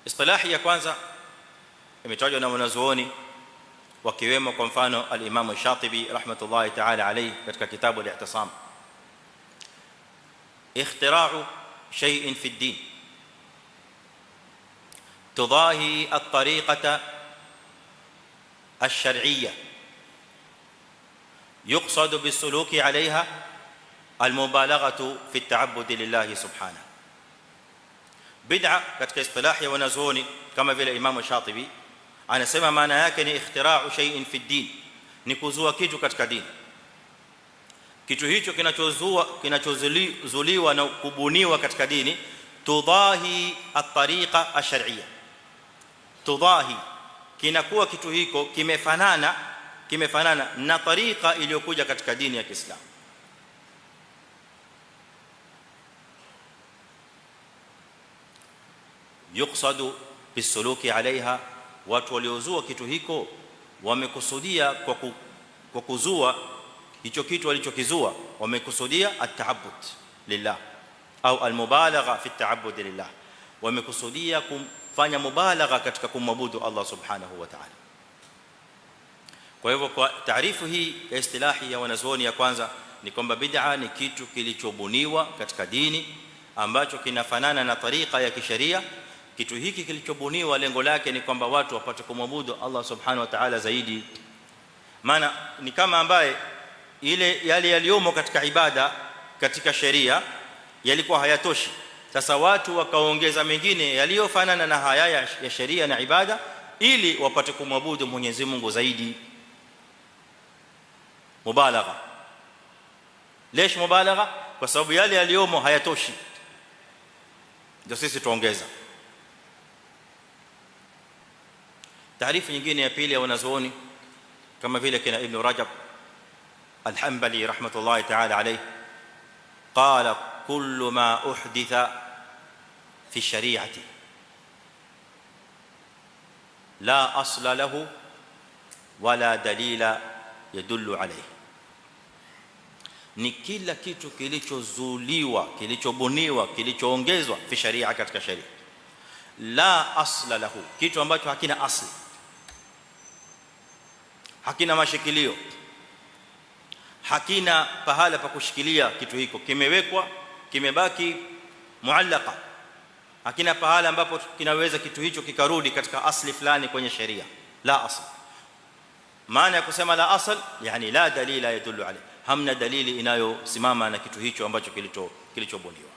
Istilahi ya kwanza imetajwa na wanazuoni wakiwemo kwa mfano al-Imam Shatibi rahmatullahi ta'ala alayhi katika kitabu al-I'tisam. Ikhtira'u shay'in fi ad-din tudahi at-tariqata ash-shar'iyya yuqsadu bis-suluki 'alayha al-mubalaghatu fi at-ta'abbud lillahi subhanahu. Bid'a katika istilahi ya wanazuoni kama vile Imam Shatibi anasema maana yake ni ikhtira'u shay'in fi ad-din, ni kuzua kitu katika dini. Kitu hicho kinachozua kinachozuliwa na kubuniwa katika dini, tudahi at-tariqa ash-shar'iyya, tudahi kinakuwa kitu hiko kimefanana na tariqa iliyokuja katika dini ya Kiislamu. Yuqsadu bisuluki alaiha, watu waliozua kitu hiko wamekusudia kwa kuzua hicho kitu walichokizua, wamekusudia at-ta'abbud lillah au al-mubalagha fi at-ta'abbud lillah, wamekusudia kufanya mubalagha katika kumwabudu Allah subhanahu wa ta'ala. Kwa hivyo kwa taarifu hii ya istilahi ya wanazuoni ya kwanza ni kwamba bid'a ni kitu kilichobuniwa katika dini ambacho kinafanana na tariqa ya kisheria. Kitu hiki kilichobuniwa lengo lake ni kwamba watu wapate kumwabudu Allah subhanahu wa ta'ala zaidi. Maana ni kama ambaye ile yale yaliomo katika ibada katika sheria yalikuwa hayatoshi, sasa watu wakaongeza mengine yaliyofanana na haya ya sheria na ibada ili wapate kumwabudu Mwenyezi Mungu zaidi. Mubalagha. Lesh mubalagha? Kwa sababu yale yaliomo hayatoshi, ndio sisi tuongeza. Taarifu nyingine ya pili ya wanazuoni kama vile kina Ibn Rajab al-Hanbali rahmatullahi ta'ala alayhi qala kullu ma uhditha fi shari'ati la asla lahu wala dalila yadullu alayhi, ni kila kitu kilichozuliwa, kilichobuniwa, kilichoongezwa fi sharia, katika sharia, la asla lahu, kitu ambacho hakina asli, hakina mashikilio, hakina pahala pa kushikilia kitu hiko, kimewekwa, kimebaki muallaka, hakina pahala ambapo kinaweza kitu hicho kikarudi katika asli fulani kwenye sheria. La asl. Maana ya kusema la asl yani la dalila yadullu alayhi, hamna dalili inayosimama na kitu hicho ambacho kilichobuniwa.